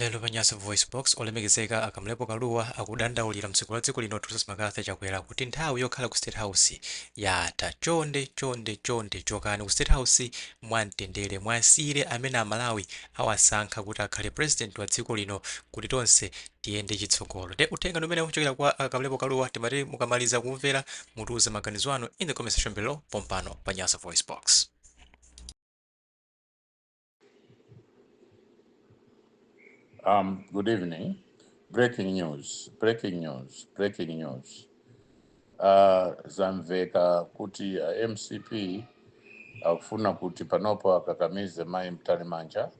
Lero pa Nyasa VoiceBox, olemekezeka a Kamlepo Kalua akudandaulira mtsogoleri wa dziko lino Dr McCarthy Chakwera kuti nthawi yokhala ku State House yatha. Chonde chonde chonde chokani ku State House mwamtendere, mwasiyire amene a Malawi awasankha kuti akhale President wa dziko lino kuti tonse tiyende chitsogolo. Nde uthenga ndi umenewu kuchokera kwa a Kamlepo Kalua, timati mukamaliza kumvera mutiuze maganizo anu in the comment section below pompano pa Nyasa VoiceBox. Good evening. Breaking news, breaking news, breaking news. Zamveka kuti MCP akufuna kuti panopo akakamize Mai Mtalimanja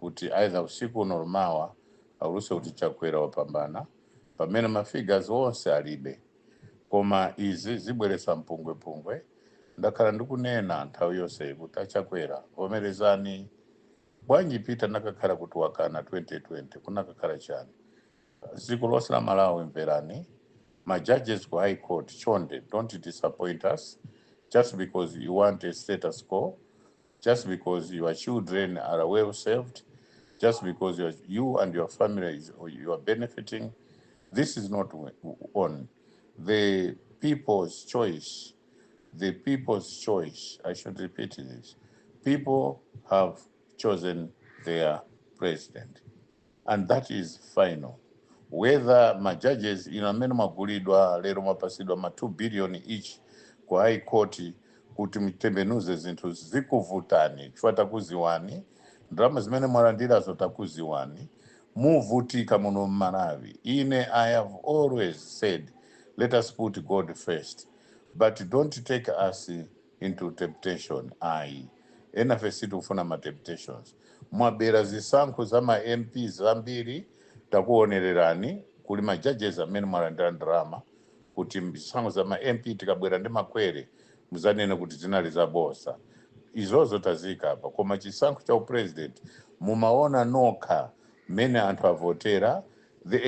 kuti either usiku uno or mawa auluse kuti Chakwera wapambana pamene ma figures onse alibe. Koma izi zibweretsa mpungwepungwe. Ndakhala ndikunena nthawi yonseyi kuti aChakwera vomerezani. Bwanji Peter nakakhala kuti wakana 2020 kunakakhala chani? Dziko lonse la Malawi mverani, ma judges ku High Court chonde don't disappoint us just because you want a status quo, just because your children are well served, just because you and your family is, you are benefiting. This is not on the people's choice. The people's choice. I should repeat this. People have chosen their president. And that is final. Whether ma judges ino amene mwagulidwa lero mwapasidwa ma 2 billion each ku High Court kuti mutembenuze zinthu zikuvutani chifukwa takuziwani ndalama zimene mwalandirazo takuziwani muvutika muno mmalawi. Ine I have always said let us put God first but don't take us into temptation ayi enafe sitikufuna ma temptations. Mwabera zisankho za ma MP zambiri takuonererani kuli ma judges amene mwalandira ndalama kuti zisankho za ma MP tikabwera ndi makwere muzanene kuti zinali zabosa. Izozo tazika apa koma chisankho cha upresident mumaona nokha mmene anthu avotera the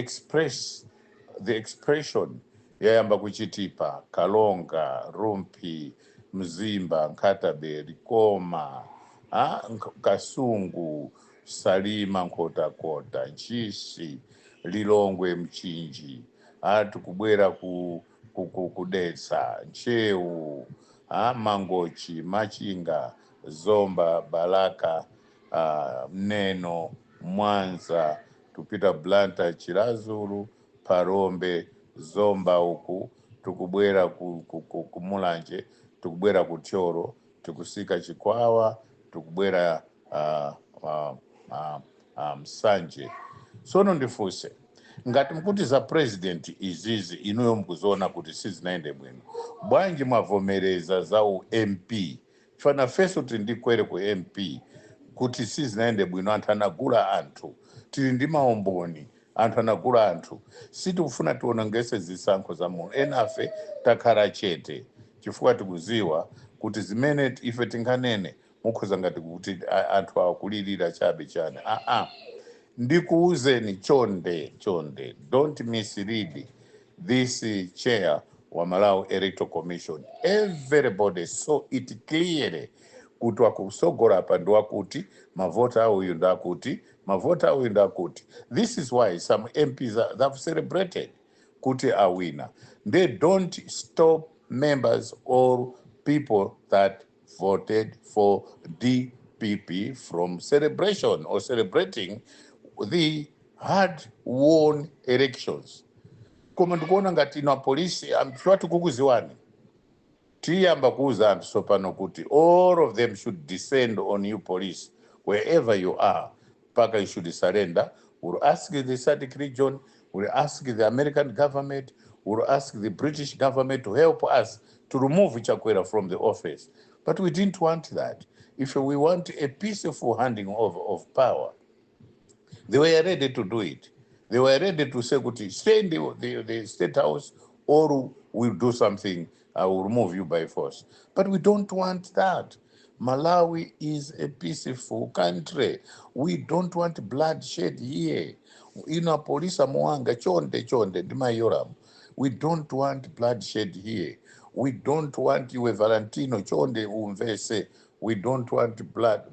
expression yayamba kuchitipa Kalonga, Rumphi, Mzimba, Nkhata Bay, Likoma, Kasungu, Salima, Nkhotakota, Ntchisi, Lilongwe, Mchinji, tikubwera ku Dedza, Ntcheu, Mangochi, Machinga, Zomba, Balaka, Neno, Mwanza, tupita Blantyre, Chiradzulu, Phalombe, Zomba uku tikubwera ku Mulanje, tikubwera ku Thyolo, tikusika Chikwawa, tikubwera Nsanje. Tsono ndifunse ngati mkuti za president izizi inuyo mukuziona kuti sizinayende bwino, bwanji mwavomereza za u MP? Chifukwa nafenso tili ndi query ku MP kuti sizinayende bwino, anthu anagula anthu, tili ndi maumboni, anthu anagula anthu. Sitikufuna tionongese zisankho za muno. Enafe takhala chete chifukwa tikuziwa kuti zimene ife tinganene mukhoza ngati kuti anthu akulirira chabe chani. Ndikuuzeni chonde chonde, don't mislead this chair wa Malawi Electoral Commission. Everybody saw it clearly kuti wakusogola apa ndi wakuti mavota auyu ndakuti mavota auyu ndakuti. This is why some MPs have celebrated kuti awina. They don't stop members or people that voted for DPP from celebration or celebrating the hard-won elections. Koma ndikuona ngati ino apolisi amchwa tikukuziwani tiyamba kuuza anthu tsopano kuti all of them should descend on you police wherever you are mpaka you should surrender. We'll ask the SADC region, we'll ask the American government, we'll ask the British government to help us to remove Chakwera from the office. But we didn't want that. If we want a peaceful handing over of power, they were ready to do it. They were ready to say, kuti, stay in the State House or we'll do something, I will remove you by force. But we don't want that. Malawi is a peaceful country. We don't want bloodshed here. Ino polisi muwanga chonde chonde ndimayoram. We don't want bloodshed here. We don't want iwe Valentino chonde umvese. We don't want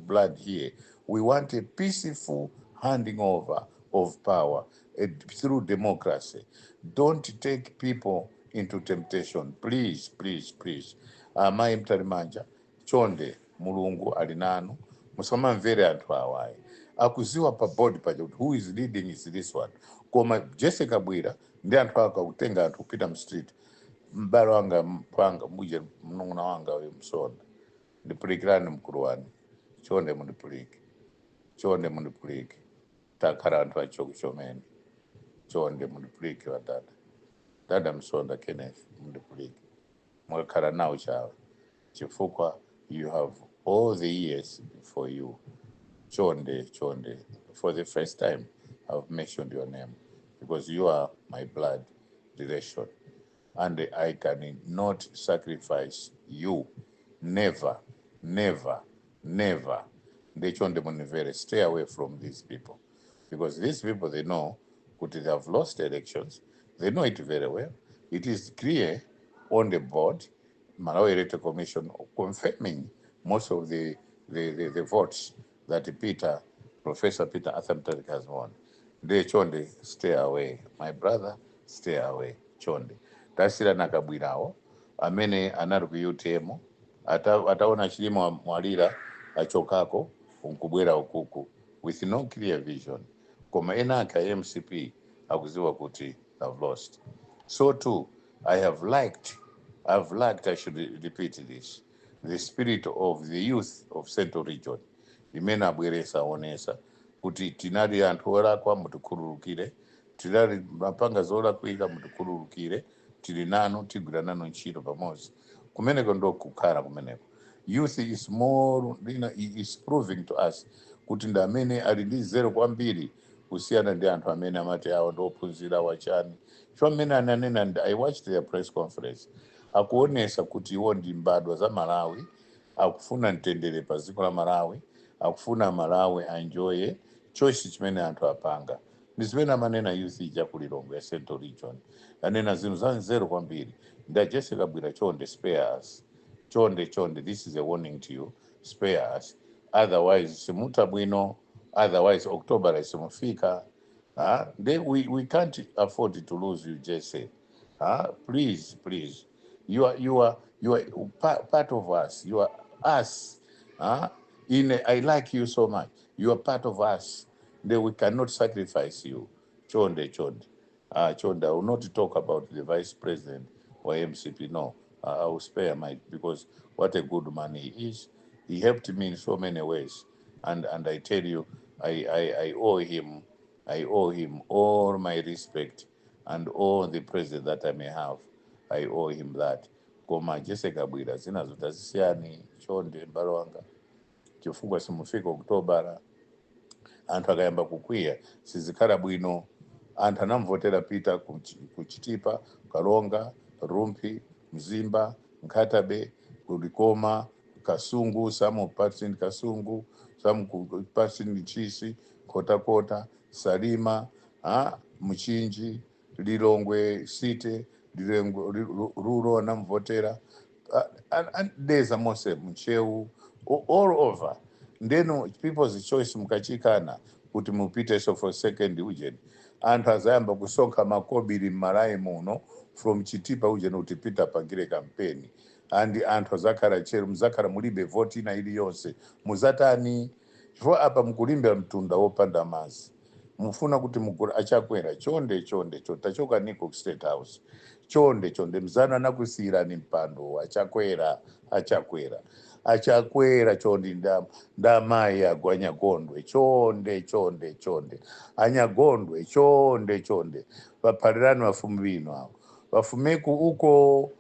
blood here. We want a peaceful handing over of power through democracy. Don't take people into temptation, please, please, please. Amayi Mtalimanja, chonde, Mulungu ali nanu. Musamamvere anthu awayi akuziwa pa board paja kuti who is leading is this one. Koma Jessica Kabwira ndi anthu ako akutenga anthu kupita mstreet. M'bale wanga, mpanga muje, mnung'una wanga uyu Msonda, ndipulikirani mkulu wanu. Chonde mundipulike, chonde mundipulike. Takhala anthu achoku chomene. Chonde mundipulike wadada, dada Msonda Kenneth, mundipulike. Mwakhala nawo chawe chifukwa you have all the years before you. Chonde, chonde, for the first time I've mentioned your name because you are my blood relation and I cannot sacrifice you. Never, never, never. Ndechonde munimvere, stay away from these people because these people, they know kuti they have lost elections. They know it very well. It is clear on the board, Malawi Electoral Commission confirming most of the votes that Peter, Professor Peter Arthur Mutharika has won. Nde chonde, stay away, my brother, stay away, chonde. Tasiyirani Kabwirawo amene anali ku UTM, ataona Chilima mwalira, achokako nkubwera ukuku with no clear vision. Koma ena ake a MCP akuziwa kuti have lost. So too I have liked, I've liked, I should repeat this, the spirit of the youth of Central Region imene abweresa, aonesa kuti tinali anthu olakwa, mutikhululukire. Tinali mapanga zolakwika, mutikhululukire. Tili nanu, tigwira nanu ntchito pamodzi. Kumeneko ndo kukhala kumeneko. Youth is more, is proving to us kuti ndi amene ali ndi zero kwambiri kusiyana ndi anthu amene amati awo ndi ophunzira wachani. Cho amene ananena ndi, I watched their press conference, akuonesa kuti iwo ndi mbadwa za Malawi, akufuna mtendere pa dziko la Malawi, akufuna Malawi enjoye choice chimene anthu apanga. Ndi zimene amanena youth ija ku Lilongwe ya Central Region, anena zinthu za nzeru kwambiri. Ndi Jessica Kabwira, chonde, spare us. Chonde, chonde, this is a warning to you. Spare us, otherwise simuta bwino, otherwise October simufika. Ah, then we can't afford to lose you, Jesse. Ah, please, please, you are part of us. You are us. Ah, in I like you so much. You are part of us. Then we cannot sacrifice you. Chonde, chonde. Chonde, I will not talk about the vice president or MCP. No, I will spare my, because what a good man he is. He helped me in so many ways. And I tell you, I owe him, I owe him all my respect and all the praise that I may have. I owe him that. Koma Jessica Kabwira, zinazo tazisiyani, chonde, m'bale wanga, chifukwa simufika Okutobala. Anthu akayamba kukwiya sizikhala bwino. Anthu anamvotera Peter kuchitipa, Kalonga, Rumphi, Mzimba, Nkhata Bay, kulikoma, Kasungu, some parts in Kasungu, some parts in Chisi, Kotakota, Salima, Mchinji, Lilongwe City, Lilongwe Rural anamvotera. Deza mose, Mcheu, all over. Ndeno people's choice mukachikana kuti mupite so for second ujeni, anthu azayamba kusonkha makobiri m'Malawi muno from Chitipa ujeni kuti Peter apangire kampeni, and anthu azakhala chero muzakhala mulibe voti ina iliyonse. Muzatani? Chifukwa apa mukulimbira mtunda wopanda madzi, mufuna kuti mugula. Achakwera, chonde, chonde, chonde, tachoka niko ku State House. Chonde, chonde, mzanu anakusiyirani mpando. Achakwera, Achakwera, Achakwera, chonde, ndamayi agwa Anyagondwe, chonde, chonde, chonde, Anyagondwe, chonde, chonde, vaphalirani vafumu vino avo vafumeku uko.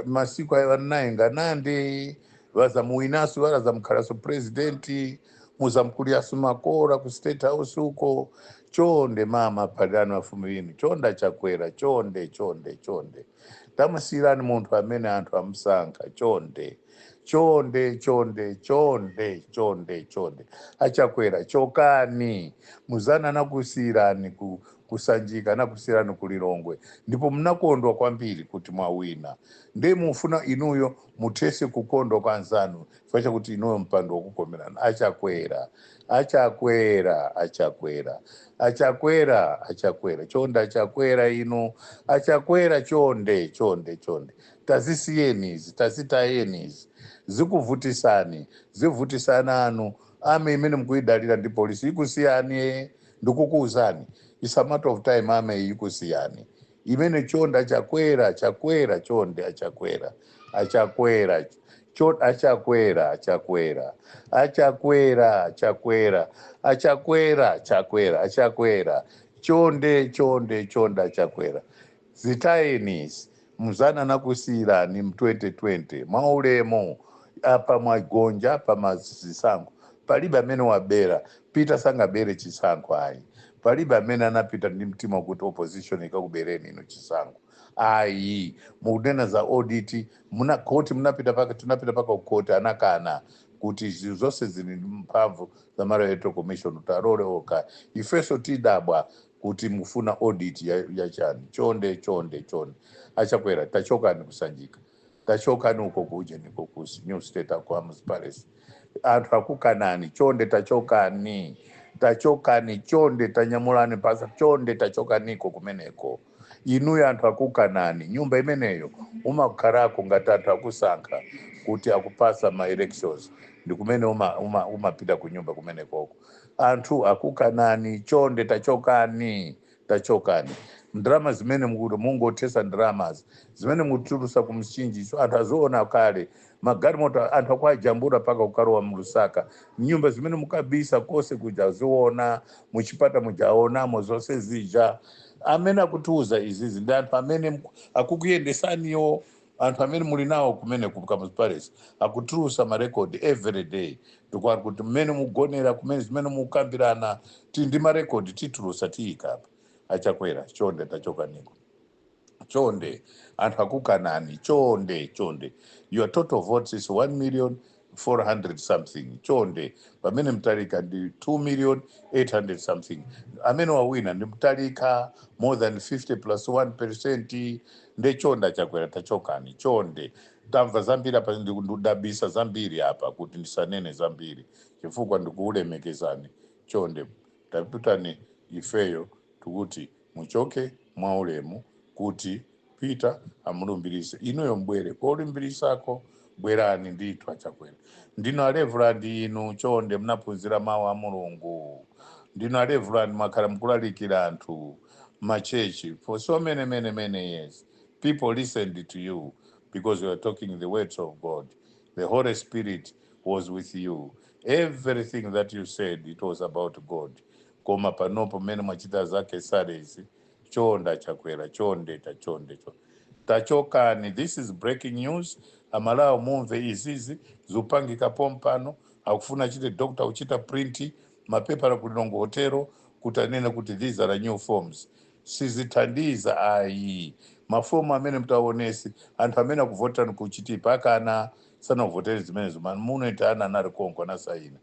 Masiku ayo vanaye nganande vazamuwinaso, varazamukhalaso presidenti, muzamkuliyaso makora ku State House uko. Chonde mama, phalirani vafumu vino. Chonde Achakwera, chonde, chonde, chonde, tamusiyirani munthu amene anthu amusankha. Chonde, chonde, chonde, chonde, chonde, chonde, Achakwera, chokani. Muzana nakusiyirani ku, Kusanjika anakusiyirani ku Lilongwe, ndipo mnakondwa kwambiri kuti mwawina. Ndiye mufuna inuyo muthese kukondwa kwa anzanu chifukwa chakuti inuyo mpando wakukomerani. Achakwera, achakwera, achakwera, achakwera, achakwera, chonde achakwera inu, achakwera, chonde, chonde, chonde, tazisiyeni izi, tazitayeni izi, zikuvutisani, zivutisana anu. Army imene mukuyidalira ndi polisi ikusiyani, ndikukuuzani, it's a matter of time, army ikusiyani imene. Chonde achakwera, chakwera, chonde achakwera, achakwera, achakwera, achakwera, achakwera, achakwera, achakwera, chakwera, achakwera, chonde, chonde, chonde achakwera, zitayeni izi. Mzana nakusiyirani mu 2020 mwaulemu. Apa mwagonja pa mazisankho, palibe amene wabera. Peter sangabere chisankho ayi. Palibe amene anapita ndi mtima kuti opposition ikakubereni ino chisankho ayi. Mukunena za audit, muna koti munapita paka, tinapita paka kukoti, anakana kuti zinthu zonse zili ndi mphamvu za Malawi Electoral Commission kuti alole okha. Ifenso tidabwa kuti mufuna audit ya chani? Chonde, chonde, chonde achakwera, tachokani kusanjika, tachokani uko kuje niko ku New State Kamuzu Palace. Anthu akukanani. Chonde tachokani, tachokani, chonde tanyamulani pasa, chonde tachokaniko kumeneko inuyo, anthu akukanani. Nyumba imeneyo umakhalako ngati anthu akusankha kuti akupasa ma elections, ndi kumene umapita uma ku nyumba kumenekoko. Anthu akukanani, chonde tachokani, tachokani. Ndalama zimene mukuti mungothesa, ndalamazi zimene mutulusa ku mchinjiso, anthu aziona kale. Magalimoto anthu akuajambula paka kukalowa mu Lusaka. Nyumba zimene mukabisa kose kuja aziona, muchipata mujaonamo zonse zija. Amene akutiuza izizi ndi anthu amene akukuyendesaniyo, anthu amene muli nawo kumene ku Kamuzu Palace, akutulusa marekodi every day. Tikwati kuti mmene mugonera kumene, zimene mukambirana, ti ndi marekodi, titulusa, tiyikapa. Achakwera, chonde tachokaniko, chonde, anthu akukanani, chonde, chonde. Your total votes is 1 million 400 something, chonde, pamene Mtalika ndi 2 million 800 something. Amene wawina ndi Mtalika, more than 50 plus 1%. Nde chonde achakwera, tachokani, chonde. Tamva zambiri apa, ndikudabisa zambiri apa kuti ndisanene zambiri chifukwa ndikuulemekezani. Chonde tapitani, ifeyo tikuti muchoke mwaulemu kuti Peter amulumbirise, inuyo mbwere kolumbirisako. Bwerani ndithu achakwera, ndinu aleverandi inu, chonde, munaphunzira mawu a Mulungu, ndinu aleverandi, mwakhala mukulalikira anthu machechi for so many, many, many years. People listened to you because you are talking the words of God. The Holy Spirit was with you. Everything that you said, it was about God. Koma panopo mmene mwachita zake salezi, chonde achakwera, chonde, tachonde, tachokani. This is breaking news. Amalawo mumve izizi zupangika pompano. Akufuna chite doctor kuchita print mapepala ku Lilongwe Hotel kuti anene kuti these are the new forms. Sizithandiza ayi. Mafomu amene mutaonesi, anthu amene akuvotani kuchitipa akana, sanavotere zimenezo. Munoita ana anali konko anasaina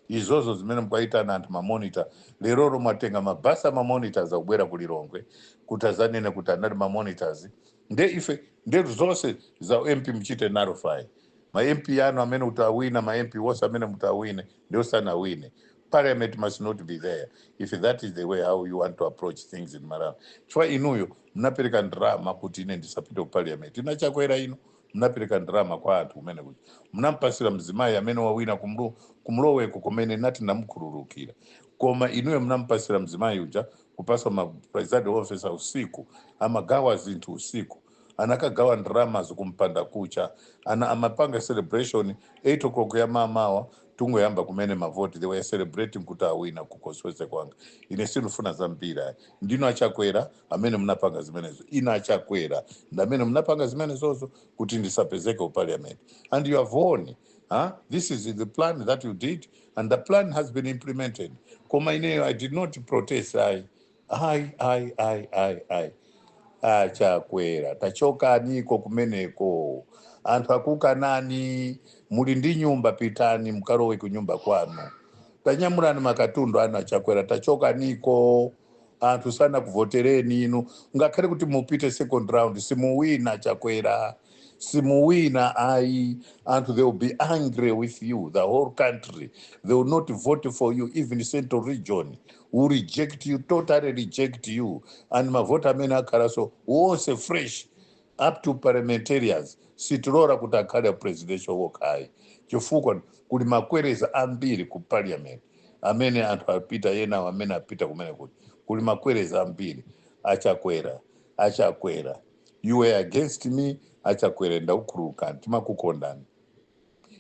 izozo zimene mukaitana anthu mamonita. Lerolo mwatenga mabasi amamonitors akubwera ku Lilongwe kuti azanene kuti anali mamonitors. Nde ife ndetu zonse za MP mchite nullify ma MP anu amene kuti awina, ma MP wose amene muti awine ndi osanawine. Parliament must not be there if that is the way how you want to approach things in Malawi, chifukwa inuyo munapereka ndrama kuti ine ndisapite ku parliament. Inachakwera ino munapereka ndrama kwa anthu kumene kuti munampasira mzimayi amene wawina kumuloweko kumene nati ndamukhululukira, koma inuyo munampasira mzimayi uja kupasa ma presiding officer usiku, amagawa zinthu usiku, anakagawa ndrama zikumpanda kucha, ana amapanga celebration 8 o'clock ya mamawa, tungoyamba kumene mavoti, they were celebrating kuti awina kukosweze kwanga. Ine sindifuna zambiri ayi. Ndino achakwera amene munapanga zimenezo. Ino achakwera ndi amene munapanga zimenezozo kuti ndisapezeke ku parliament, and you have won, huh? This is the plan that you did and the plan has been implemented. Koma ineyo I did not protest ayi, ayi, ayi, ayi, ayi, ayi. Achakwera, tachokaniko kumeneko, anthu akukanani. Muli ndi nyumba, pitani mukalowe ku nyumba kwanu, tanyamulani makatundu anu. Achakwera, tachokaniko. Anthu sanakuvotereni inu. Ngakhale kuti mupite second round, simuwina. Chakwera, simuwina ayi. Anthu, they will be angry with you. The whole country, they will not vote for you. Even Central Region will reject you, totally reject you. And mavoti amene akhalaso wonse fresh up to parliamentarians, sitilora kuti akhale presidential wokhayi, chifukwa kuli makwereza ambiri ku parliament amene anthu apita yenawo amene apita kumene kuti kuli makwereza ambiri. Achakwera, Achakwera, you were against me. Achakwera, ndakukhululukani, timakukondani.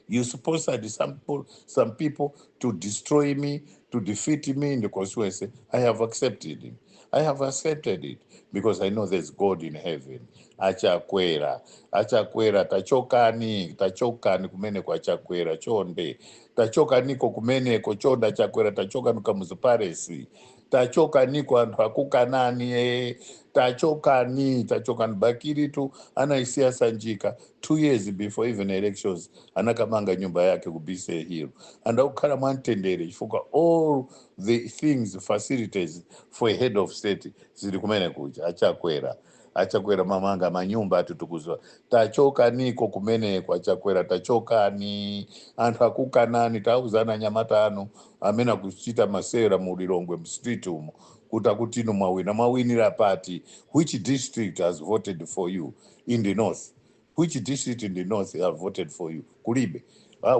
You sponsored some people to destroy me, to defeat me in the constituency. I have accepted it. I have accepted it because I know there's God in heaven. Achakwera, Achakwera, tachokani, tachokani kumeneko. Achakwera, chonde, tachokaniko kumeneko, chonde. Achakwera, tachokani Kamuzu Palace, tachokaniko. Anthu akukanani tachokani, tachokani. Bakili tu anaisiya Sanjika 2 years before even elections, anakamanga nyumba yake ku BC Hill, andakukhala mwamtendere chifukwa all the things, facilities for a head of state zili kumene kuja. Achakwera, Achakwera, mamanga manyumba atutukuzwa. Tachokaniko kumeneko, Achakwera, tachokani. Anthu akukanani. Tauzana nyamata anu amene akuchita masewera mu Lilongwe mu street umo kuti akuti inu mwawina. Mwawinira pati? Which district has voted for you in the north? Which district in the north have voted for you? Kulibe.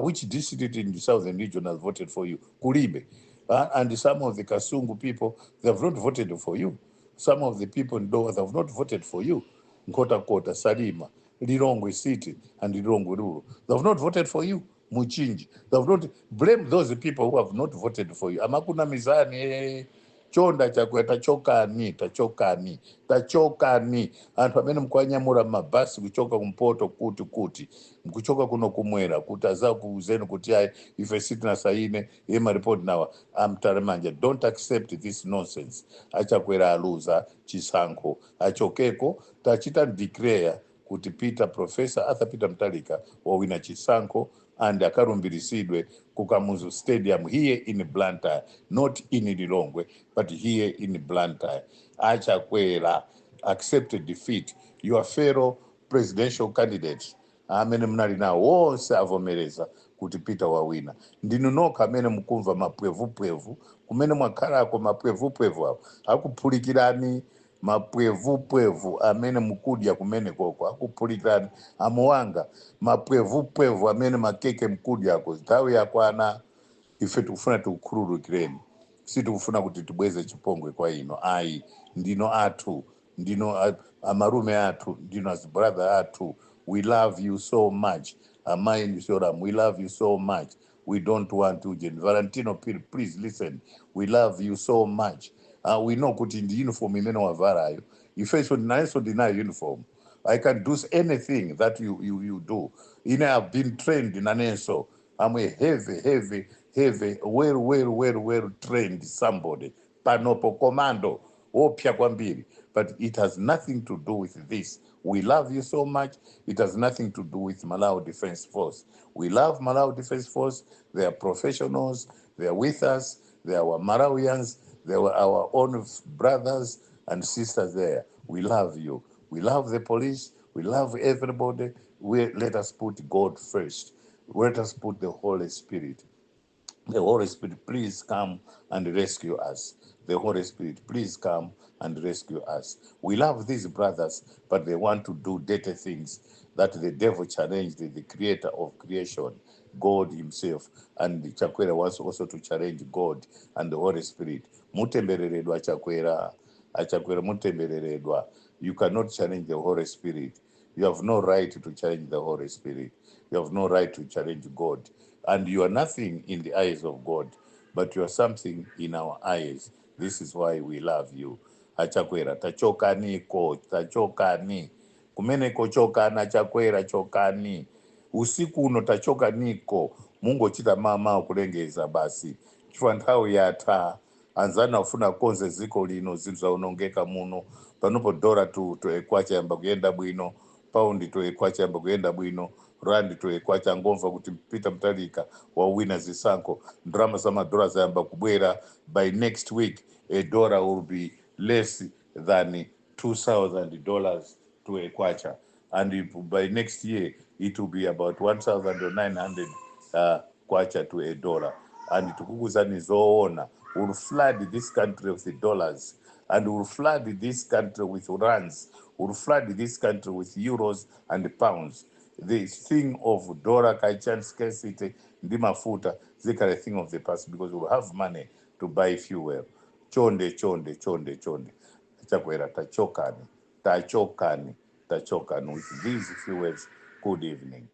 Which district in the southern region has voted for you? Kulibe. And some of the Kasungu people, they have not voted for you. Some of the people in Dowa, they have not voted for you. Nkhotakota, Salima, Lilongwe City and Lilongwe Rural, they have not voted for you. Muchinji, they have not. Blame those people who have not voted for you. Amakunamizani Chonde Chakwera, tachokani, tachokani, tachokani. Anthu amene mukuwanyamula mabhasi kuchoka kumpoto kuti mkuchoka kuno kumwera kuti azakuuzeni kuti ayi, ife sitinasaine ye maripoti nawa a Mtalimanja. Don't accept this nonsense. Achakwera aluza chisankho, achokeko. Tachita declare kuti Peter, Professor Arthur Peter Mutharika wawina chisankho and akalumbirisidwe ku Kamuzu Stadium here in Blantyre, not in Lilongwe, but here in Blantyre. Achakwera, accept defeat. Your fellow presidential candidates amene munali nawo wonse avomereza kuti Peter wawina. Ndinu nokha amene mukumva mapwevupwevu kumene mwakhalako. Mapwevupwevu awo akuphulikirani. Mapwevupwevu amene mukudya kumene koko akuphulikirani. Amuwanga, mapwevupwevu amene makeke mkudyako, nthawi yakwana. Ife tikufuna tikukhululukireni, sitikufuna kuti tibweze chipongwe kwa ino ayi. Ndino athu, ndino amalume athu, ndino as brother athu. We love you so much. Amayi Ndisoram, we love you so much. We don't want to Valentino, please listen, we love you so much. We know kuti ndi uniform imene wavalayo. Ifenso nayenso ndinayo uniform. I can do anything that you do. Ine have been trained nanenso. I'm a heavy, heavy, heavy, well, well, well, well trained somebody. Panopo commando wopya kwambiri. But it has nothing to do with this. We love you so much. It has nothing to do with Malawi Defense Force. We love Malawi Defense Force. They are professionals. They are with us. They are our Malawians. They were our own brothers and sisters there. We love you. We love the police. We love everybody. Let us put God first. Let us put the Holy Spirit. The Holy Spirit, please come and rescue us. The Holy Spirit, please come and rescue us. We love these brothers, but they want to do dirty things that the devil challenged the creator of creation, God himself. And Chakwera wants also to challenge God and the Holy Spirit. Mutembereredwa, Chakwera. Achakwera, mutembereredwa. You cannot challenge the Holy Spirit. You have no right to challenge the Holy Spirit. You have no right to challenge God. And you are nothing in the eyes of God, but you are something in our eyes. This is why we love you. Achakwera, tachokaniko, tachokani. Kumeneko chokana, Chakwera, chokani. Usiku uno tachokaniko, mungochita mama kulengeza basi. Chifukwa nthawi yatha. Anzanu afuna konze ziko lino, zinthu zaonongeka muno. Panopo dollar to kwacha yamba kuyenda bwino, paundi to kwacha yamba kuyenda bwino, rand to kwacha ngomva kuti Peter Mutharika wawina zisankho, ndalama za madola zayamba kubwera. By next week a dollar will be less than $2,000 to a kwacha. And if by next year, it will be about 1,900 kwacha to a dollar. And tikukuuzani zoona, will flood this country with the dollars and will flood this country with rands, will flood this country with euros and pounds. The thing of dollar kaichani scarcity ndi mafuta zikhala a thing of the past because we'll have money to buy fuel. Chonde, chonde, chonde, chonde. Chakwera, tachokani, tachokani, tachokani. With these few words, good evening.